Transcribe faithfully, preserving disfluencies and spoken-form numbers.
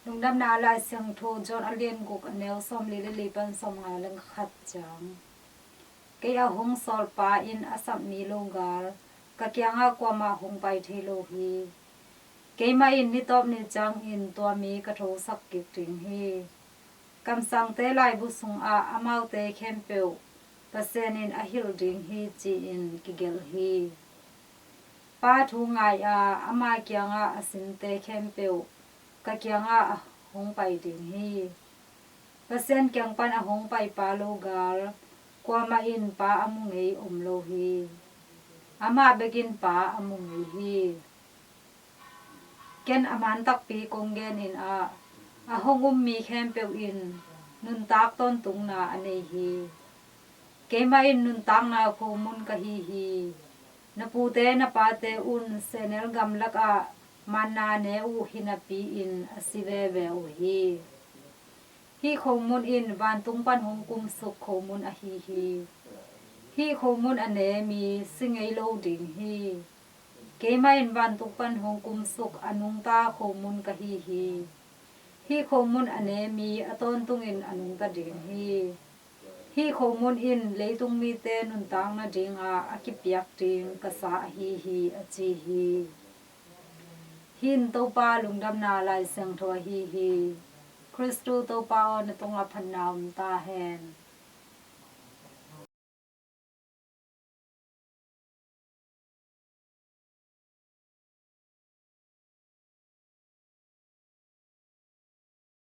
Lungdamna Lai Siangtho John a lian guk, a neu sawmli le li pan sawmnga le khat ciang. Kei a hong sawlpa in a sapmi logal ka kiangah kuamah hong pai thei lo hi. Keimah in nitawp ni ciangin tua mi ka thosak kik ding hi. Kamsangte laibu sungah amaute khempeuh Pasian in a hilh ding hi, ci-in kigelh hi. Pa thu ngai a, ama kiangah a sinte khempeuh ka kiangah a hong pai ding hi. Pasian kiang pan a hong paipa logal kuamah in Pa a mu ngei om lo hi. Amah bekin Pa a mu ngei hi. Ken a man takpi kong genin ah, a hong um mi khempeuh in nuntak tawntungna a nei hi. Keimah in nuntakna khomun ka hi hi. Na pute na pate un sehnel gamlakah manna ne uh hinapi-in a si veve uh hi. Hih khomun in vantung pan hong kumsuk khomun ahi hi. Hih khomun a ne mi si ngei lo ding hi. Keimah in vantung pan hong kumsuk a nungta khomun ka hi hi. Hih khomun a ne mi a tawntungin a nungta ding hi. Hih khomun in leitung mite nuntak nadinga a kipiak ding ka sa ahi hi, a ci hi. Hih in Topa Lungdamna Lai Siangtho ahi hi. Khristu Topa aw, na tungah phatna om ta hen.